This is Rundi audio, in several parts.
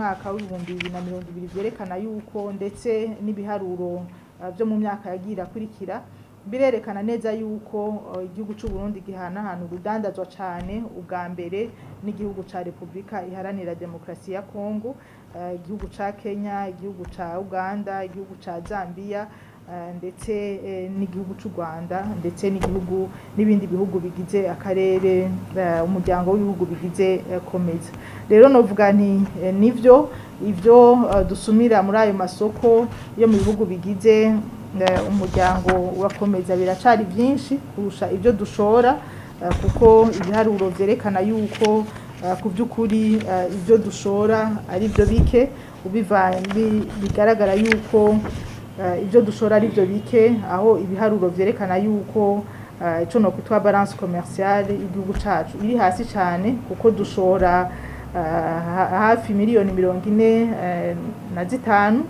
mwaka w'2020 vyerekana yuko, ndetse n'ibiharuro vyo mu myaka yagiye irakurikira birerekana neza yuko igihugu c'u Burundi gihanahana urudandazwa cane ubwa mbere n'igihugu ca Republika Iharanira Demokarasi ya Kongo, igihugu ca Kenya, igihugu ca Uganda, igihugu ca Zambia, ndetse n'igihugu c'u Rwanda, ndetse n'igihugu n'ibindi bihugu bigize akarere, umuryango w'ibihugu bigize COMESA. Rero novuga nti nivyo, ivyo dusumira muri ayo masoko yo mu bihugu bigize umuryango wa COMESA biracari byinshi kurusha ibyo dushora, kuko ibiharuro vyerekana yuko ku by'ukuri ibyo dushora ari byo bike. Bigaragara yuko ibyo dushora ari byo bike, aho ibiharuro vyerekana yuko ico no kwitwa balance commerciale y'igihugu cacu iri hasi cyane, kuko dushora hafi miliyoni 45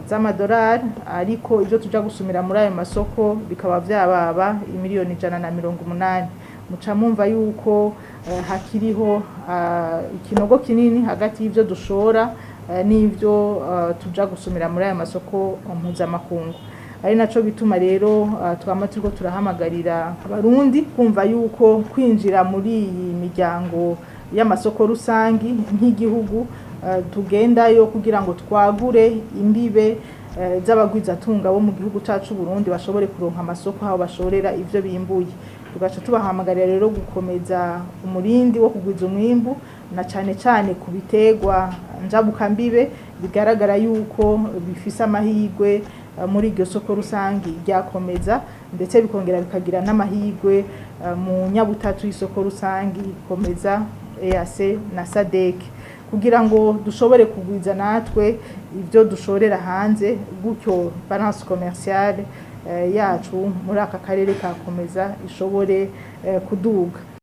z'amadolari, ariko ibyo tuja gusumira muri ayo masoko bikaba vyababa imiliyoni 180. Muca mumva yuko hakiriho ikinogo kinini hagati y'ivyo dushora n'ivyo tuja gusumira muri ayo masoko mpuzamakungu. Ari naco bituma rero twama turiko turahamagarira Abarundi kumva yuko kwinjira muri iyi miryango y'amasoko rusangi nk'igihugu tugendayo kugira ngo twagure imbibe z'abagwizatunga bo mu gihugu cacu Burundi, bashobore kuronka amasoko aho bashorera ivyo bimbuye. Tugaca tubahamagarira rero gukomeza umurindi wo kugwiza umwimbu, na cane cane ku biterwa njabukambibe bigaragara yuko bifise amahirwe muri iryo soko rusangi rya COMESA, ndetse bikongera bikagira n'amahirwe mu nyabutatu y'isoko rusangi COMESA, EAC na SADC, kugira ngo dushobore kugwiza natwe ibyo dushorera hanze, gutyo balance commerciale yacu muri aka karere ka COMESA ishobore kuduga.